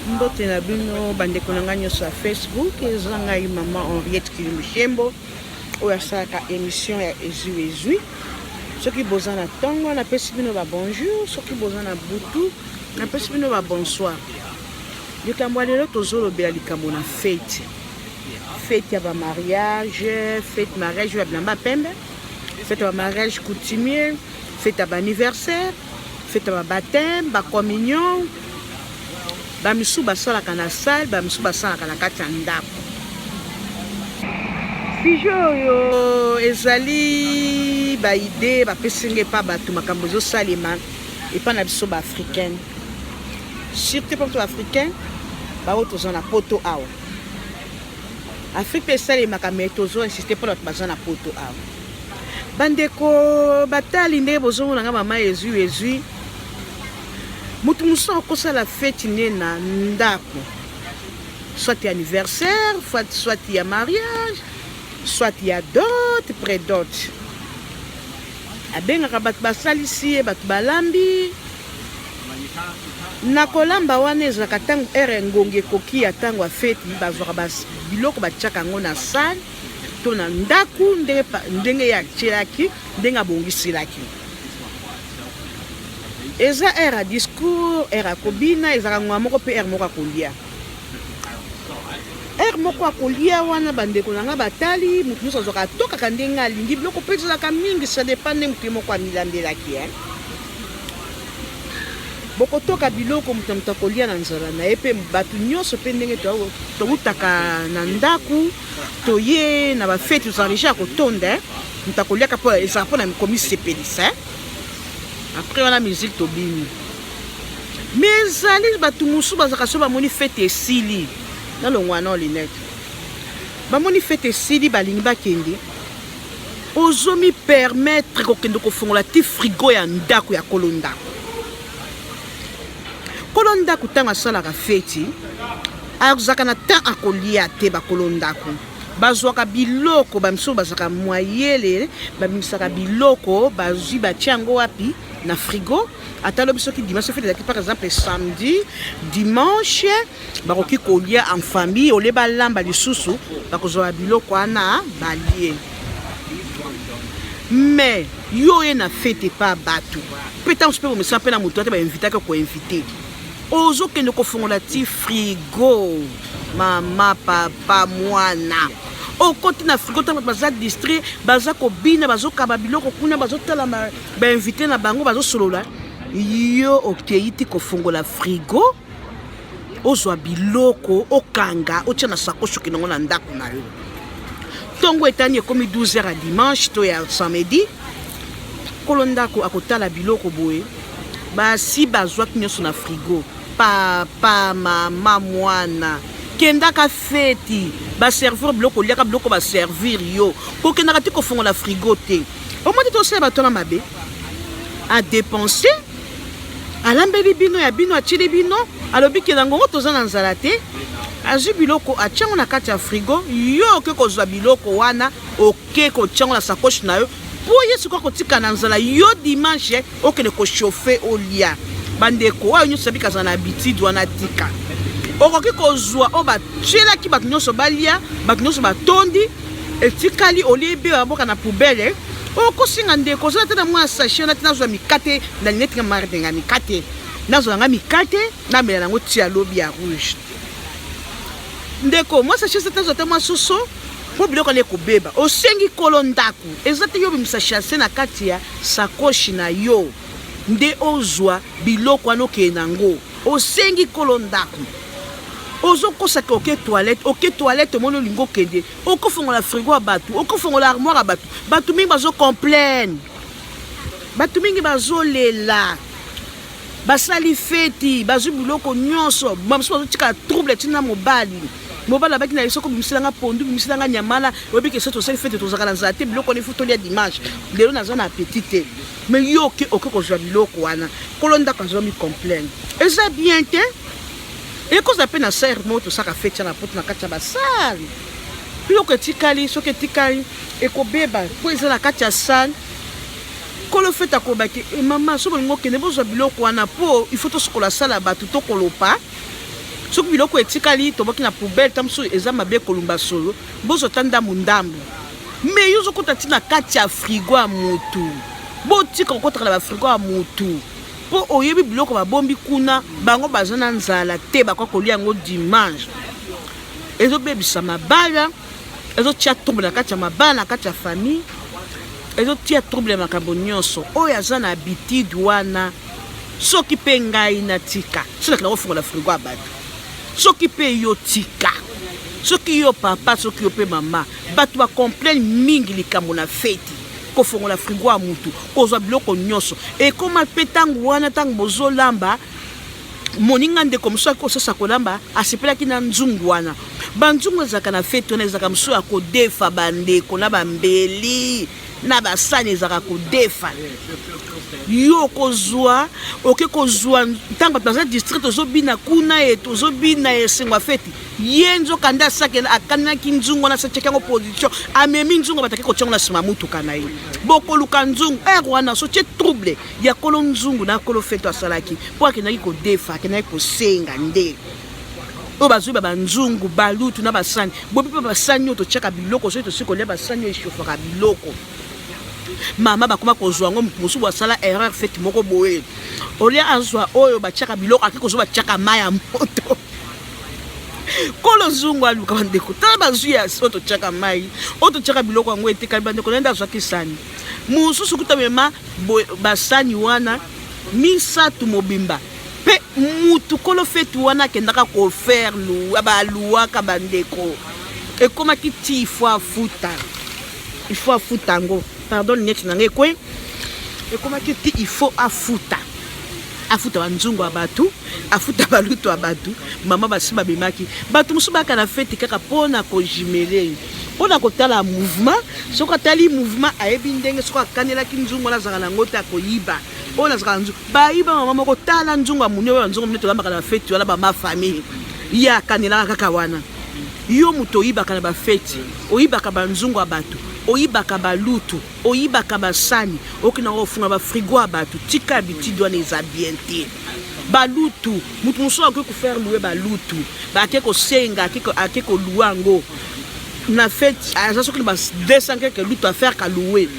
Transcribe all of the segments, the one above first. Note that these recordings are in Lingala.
Mbote na bino bandeko na ngai nyonso ya Facebook, eza ngai mama Henriette Kilimushembo oyo asalaka émission ya ezwi ezwi. Soki boza na ntongo napesi bino ba bonjour, soki boza na butu napesi bino ba bonsoir. Likambo ya lelo tozolobela likambo na fete, fete ya ba mariage, fete mariage ya bilamba pembe, fete ya ba mariage coutumier, fete ya ba anniversaire, fete ya ba baptême, ba communion. Bamisusu basalaka na salle, bamisusu basalaka na kati ya ndako. Sujet oyo ezali ba idee bapesi nga epa bato, makambo ezosalema epa na biso ba africaine, surtout epa biso ba africaine baoyo toza na poto awa. Afrique mpe esalemaka, mais tozo insiste mpona bato baza na poto awa. Bandeko batali ndenge bozomona nga mama ezwi ezwi, moto mosusu akosala feti nde na ndako, soit ya anniversaire, soit ya mariage, soit ya dot, pré-dot. Abengaka bato basalisi ye, bato balambi. Na kolamba wana ezalaka ntango heure ngongi ekoki ya ntango ya feti, bazwaka biloko batiaka yango na salle to na ndako, ndenge ye atielaki, ndenge abongiselaki. Eza heure ya discours, heure ya kobina, ezalaka ngonga moko mpe heure moko ya kolia. Heure moko ya kolia wana bandeko na nga batali, moto nyonso azwaka atokaka ndenge alingi, biloko mpe ezalaka mingi, ça dépend nde moto ye moko amilambelaki. Bokotoka biloko, moto na moto akolia na nzala na ye, mpe bato nyonso mpe ndenge towutaka na ndako toye na bafeti, tozala deja ya kotonda, moto akoliaka mpo ezala mpona komisepelisa. Après wana musique tobini. Mais ezali bato mosusu bazalaka so bamoni fete esili, nalongwa na lunette, bamoni fete esili balingi bakende, ozomi permettre kokende kofongola ti frigo ya ndako ya kolo ndako. Kolo ndako ntango asalaka feti azalaka na temps akolia te. Bakolo ndako bazwaka biloko, bamisusu bazalaka moyele, babimisaka biloko bazwi batia yango wapi? Na frigo. Ata lobi soki dimanche fete ezalaki, par exemple samedi, dimanche bakoki kolia en famille, olie balamba lisusu, bakozwa biloko wana balie. Mais yo oye na fete pa bato mpe ntango mpe bomesana mpe na moto ate bainvitaki koinvite, ozokende kofongola ti frigo, mama, papa, mwana, okoti na frigo ntango bato baza distrait, baza kobina, bazokaba biloko kuna, bazotala bainvite na bango, bazosolola, yo okei ti kofongola frigo, ozwa biloko, okanga, otia na sakoshi, okende yango na ndako na yo. Ntongo etani, ekomi 12 heures ya dimanche to ya samedi, kolo ndako akotala biloko boye, basi bazwaki nyonso na frigo. Papa, mama, mwana, kendaka feti, baservir biloko, oliaka biloko baservir yo, kokendaka ti kofongola frigo te. Omoni, tosala bato wana mabe, adepense, alambeli bino ya bino, atieli bino, alobi ke na ngongo toza na nzala te, azwi biloko atiango na kati ya frigo, yo oke kozwa biloko wana, oke kotiango na sakoche na yo, mpo ye sikoyo akotika na nzala. Yo dimanche okende kochauffe olia. Bandeko oyo nyonso abika azala na habitude wana, tika. Okoki kozwa oyo batielaki bato nyonso balia, bato nyonso batondi, etikali, olie ebe baboka na poubelle. Okosenga ndeko, ozala te na mwa sachet wana te, nazwa mikate na linete nga mardenga mikate, nazwa nga mikate, namela nango tia lobi ya rouge. Ndeko, mwa sachet te, nazwa te mwa soso mpo biloko wana ekobeba. Osengi kolo ndako, eza te yo obimisa chasse na kati ya sakoshi na yo nde ozwa biloko wana okende nango. Osengi kolo ndako, ozokosaka oke toilette, oke toilette, omoni olingi okende, okofongola frigo ya bato, okofongola armoire ya bato. Bato mingi bazocomplaine, bato mingi bazolela, basali feti, bazwi biloko nyonso, bamosusu bazotikala trouble ntina mobali. Mobali abaki na ye, soki obimiselanga pondu, obimiselanga nyamala, oyebi ke soki tosali fete tozalaka na nzala te, biloko wana ifo tolia dimanche, lelo naza na appétit te. Mais yo oke, oke kozwa biloko wana, kolo ndako azwami complaine, eza bien te. Ekozala mpe na sere moko tosaka feti ya na poto, na kati ya basale biloko etikali, soki etikali ekobeba mpo eza na kati ya sale. Kolo fete akolobaki: e mama, so bolingi okende, bozwa biloko wana mpo il faut tosukola sala ya bato, tokolopa. Soki biloko etikali toboki na poubelle, ta mosusu eza mabe kolumba solo, bozwa ata ndambu ndambu. Mais yo ozokota ti na kati ya frigo ya mutu. Botika kokotaka na ba frigo ya mutu. Po oyebi biloko babombi kuna, bango baza na nzala te, bakoki kolia yango dimanche. Ezobebisa mabala, ezotia trouble na kati ya mabala, na kati ya famille, ezotia trouble ya makambo nyonso. Oyo aza na habitude wana, soki pe ngai natika, soki nakenda kofungola frigo ya bato, soki pe yo tika, soki yo papa, soki yo pe mama, bato ba complain mingi likambo na feti, kofongola frigo ya mutu, kozwa biloko nyonso. Ekoma pe tango wana, tango bozolamba, moninga ndeko mosusu aki kosasa kolamba, asepelaki na nzungu wana. Banzungu ezalaka na feti wana, ezalaka mosusu ya kodefa bandeko na bambeli na basani, ezalaka kodefa. Yo okozwa, oke kozwa ntango bato baza district, tozobina kuna e tozobina esengo ya feti, ye nzoka nde asaki akanaki nzungu wana, asatiaki yango position, amemi nzungu, bataki kotia yango na nsima ya motuka na ye. Bokoluka nzungu heure wana, sotie trouble ya kolo nzungu na kolo feto asalaki, mpo akendaki kodefa, akendaki kosenga nde oyo bazwi ba banzungu balutu na basani. Bobi mpe basani oyo totiaka biloko, soki tosi kolia basani oyo eshofaka biloko, mama bakoma kozwa yango. Moto mosusu asala erreur fete moko boye, olia azwa oyo batiaka biloko, ake kozwa batiaka mai ya moto. Kolo nzungu aluka bandeko, tala bazwi ya oyo totiaka mai, oyo totiaka biloko yango etekali bandeko. Nende azwaki sani mosusu kuta mema basani wana misato mobimba, mpe mutu kolo feti wana akendaka kofaire baluwaka bandeko, ekomaki ti ifo afuta, ifo afuta yango. Pardon, lunette na ngai ekwe. Ekomaki ti ifo afuta, afuta banzungu ya bato, afuta balutu ya bato. Mama basi babemaki bato mosusu bayaka na feti kaka mpona kojimele, mpona kotala mouvement. Soki atali mouvement, ayebi ndenge soki akanelaki nzungu wana azalaka nango te, akoyiba oyo nazalaka nzungu. Bayiba mama moko, tala nzungu ya moni oyo, nzungu moni tolambaka na feti wana, bama famille ye akanelaka kaka wana. Yo moto oyibaka na bafeti, oyibaka banzungu ya bato, oyibaka balutu, oyibaka basani, okendaka kofunga bafrigo ya bato, tika habitude wana, eza bien te. Balutu, moto mosusu akoki kofaire louer balutu, ake kosenga, ake kolouer yango na fete, aza soki na ba 200 quelque lutu affaire ka louer,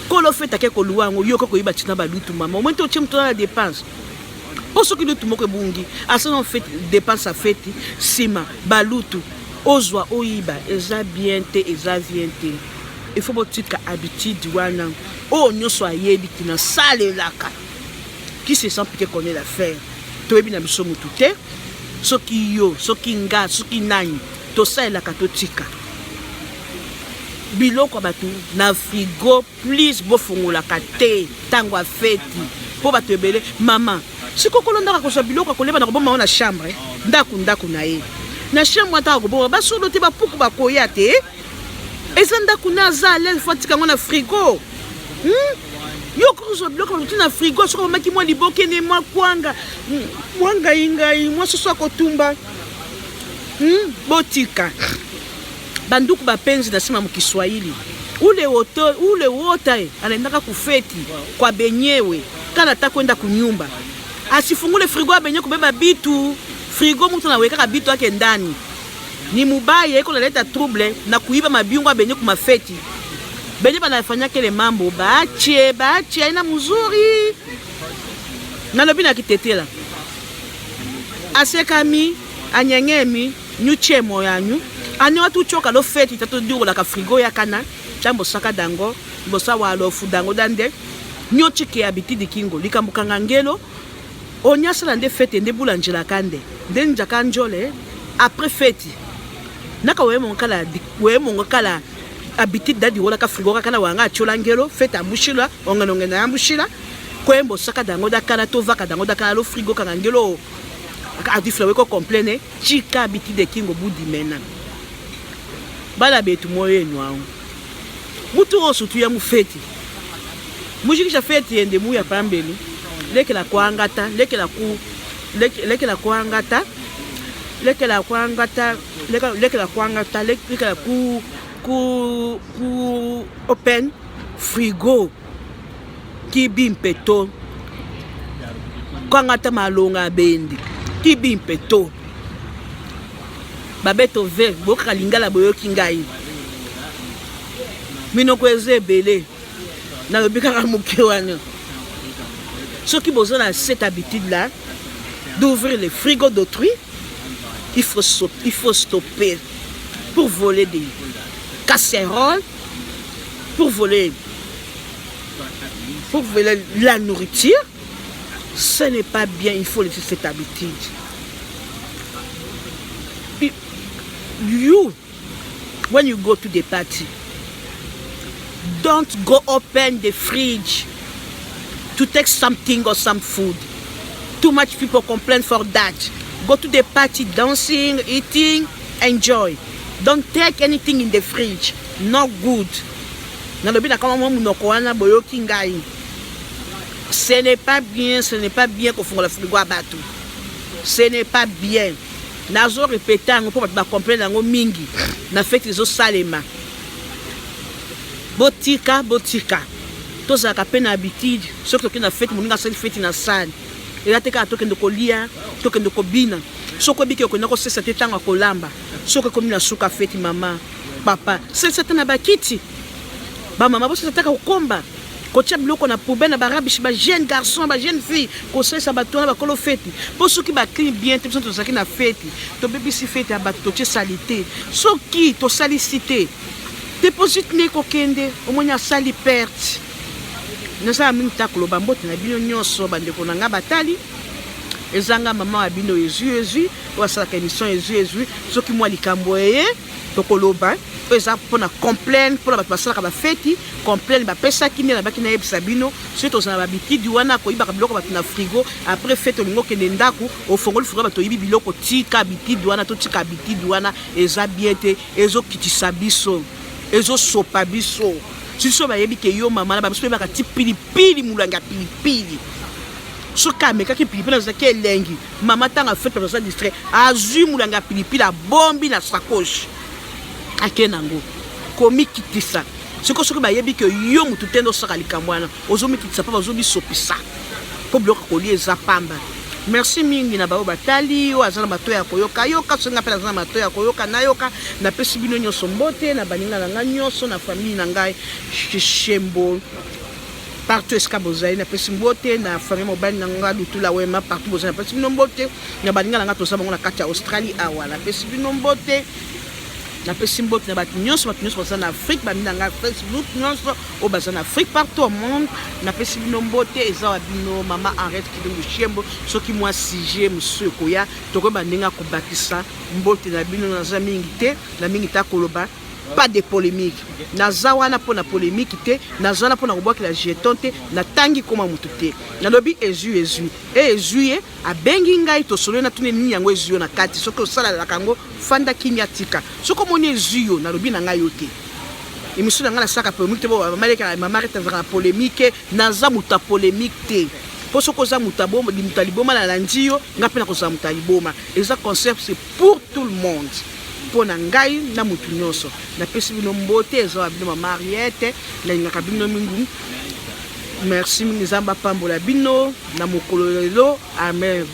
kolo fete ake kolouer yango, yo okoki koyiba ntina balutu. Mama, omoi te otie moto na dépense, mpo soki lutu moko ebungi, asala fete dépense ya feti, nsima balutu ozwa oyiba, eza bien te, eza bien te. Il faut botika habitude wana. Oyo nyonso ayebi tina salelaka, qui se sent piqué connaît l'affaire. Toyebi na biso motu te, soki yo, soki nga, soki nani, tosalelaka, totika biloko ya bato na frigo. Please, bofungolaka te ntango ya feti, mpo bato ebele. Mama, sikoyo kolondaka kozwa biloko ya koleba na koboma ngo na chambre, ndako ndako na ye na chambre, ataka koboma basolo te, bapuku bakoya te, eza ndako na aza à l'aise, faut atika yango na frigo, Yo kozwa biloko bato na frigo, soki obomaki mwa liboke ne, mwa kwanga, mwa ngai ngai, mwa soso akotumba, Botika banduku bapenzi na nsima. Mukiswahili ule wote, ule wote anaendaka kufeti kwa benyewe, kana ata kwenda kunyumba, asifungule frigo ya benye kubeba bitu. Frigo mutu anawekaka bitu ake ndani ni mubaya, iko naleta trouble na kuiba mabingo ya benye kumafeti. Benye banafanya kele mambo, baache, baache, aina muzuri. Nalobi na kitetela asekami anyengemi nyuchemo yanyu ani watu uchoka lo feti tatu diolaka frigo ya kana ntango bosaka dango bosa walofu dango dande nyochike habitude kingo likambo kanga ngelo onyasala nde fete nde bula njelaka nde nde njaka njole après feti naka wemongo kala, wemongo kala habitude dadi wolaka frigo kaka na wanga atiola ngelo fete ambushila ongenongena yambushila koyemba osaka dango dakala tovaka dango dakala lo frigo kanga ngelo adifula weko complaine. Tika habitude kingo budimena bala betu moyo enu awu mutu oyo sutu ya mufeti mujikisha feti yende muya pambelu lekela kwangata lekela ku lekela kwangata lekela kwangata lekela kwangata lekela ku ku ku open frigo kibimpe to kwangata malonga bendi kibimpe to. Babeto ve bokaka lingala, boyoki ngai, minoko eza ebele, nalobi kaka moke wana. Soki boza na cette habitude là d'ouvrir le frigo d'autrui, il faut stopper. Pour voler des casseroles, pour voler la nourriture, ce n'est pas bien. Il faut laisser cette habitude. You, when you go to the party, don't go open the fridge to take something or some food. Too much people complain for that. Go to the party, dancing, eating, enjoy. Don't take anything in the fridge. Not good. Nalobi na kama mwa monoko wana, boyoki ngai. Ce n'est pas bien, ce n'est pas bien kofungola frigo ya bato, ce n'est pas bien. Nazo répéter yango mpo bato bacomplain yango mingi na fête ezosalema. Botika, botika. Tozalaka mpe na habitude, soki tokende na fête, moninga asali fête na salle, eza te kaka tokende kolia, tokende kobina. Soki obiki, okenda kosesa te ntango ya kolamba. Soki ekomi na suka fête, mama, papa, selisa te na bakiti. Bamama, bosesa taka kokomba, kotia biloko na poubelle, na barubbish. Bajeune garçon, bajeune fille, kosalisa bato wana bakolo fête, mpo soki baclean bien te, biso tozalaki na fête, tobebisi fête ya bato, totie saleté. Soki tosalisi te, deposit nde ekokende, omoni asali perte. Nasala mingi ta koloba. Mbote na bino nyonso, bandeko na nga batali. Ezanga mama wa bino ezwi ezwi oyo asalaka émission ezwi ezwi. Soki mwa likambo eye, tokoloba. Oyo eza mpona complain, mpona bato basalaka bafeti. Complain bapesaki nde nabaki nayebisa bino. Soki tozala na babitidi wana, koyibaka biloko bato na frigo après fête, olingi okende ndako, ofongoli frigo, bato oyibi biloko. Tika bitidi wana, totika bitidi wana, eza bien te. Ezokitisa biso, ezosopa biso. Biso bayebi ke yo mama na babiso toyebaka ti pilipili, molangi ya pilipili. Soki amekaki pilipili, azalaki elengi. Mama, ntango afête, bato aza distrait, azwi molangi ya pilipili, abombi na sacoche, ake nango. Komikitisa sikoyo, soki bayebi ke yo motu te nde osaka likambo wana, ozomikitisa mpo bazobisopisa, mpo biloko kolia eza pamba. Merci mingi na baoyo batali. Oyo aza na matoi ya koyoka, yoka. Soki nga mpe naza na matoi ya koyoka, nayoka. Napesi bino nyonso mbote, na baninga na ngai nyonso, na famille na ngai Shembo, partout esika bozali. Napesi mbote na famille mobali na ngai Lutula Wema, partout bozali, napesi bino mbote. Na baninga na ngai toza bango na kati ya Australie awa, napesi bino mbote. Napesi mbote na bato nyonso, bato nyonso baza na Afrique, bami na ngai Facebook nyonso oyo baza na Afrique, partout au monde, napesi bino mbote. Eza wa bino mama Henriette Kidungu Shiembo. Soki mwa sujet mosusu ekoya, tokoyeba ndenge akobakisa. Mbote na bino. Naza mingi te na mingi ta koloba. Pas de polémique. Naza wana mpo na polémique te, naza wana mpo na kobwakela jeton te. Natangi koma motu te. Nalobi ezwi ezwi e ezwi ye abengi ngai, tosololi, natuni nini yango ezwi yo na kati. Soki osalalaka yango, fanda kimia, tika. Soki omoni ezwi yo, nalobi na ngai yo te. Émission na ngai, nasalaka polémique te. Bo mama Rete azalaka na polémique. Naza moto ya polémique te, mpo soki oza moto ya liboma, nalandi yo, ngai mpe nakozala moto ya liboma. Eza concept, c'est pour tout le monde, mpo na ngai na motu nyonso. Napesi bino mbote. Eza wa bino mama Ariete. Nalingaka bino mingi. Merci mingi. Nzambe apambola bino na mokolo lelo. Amen.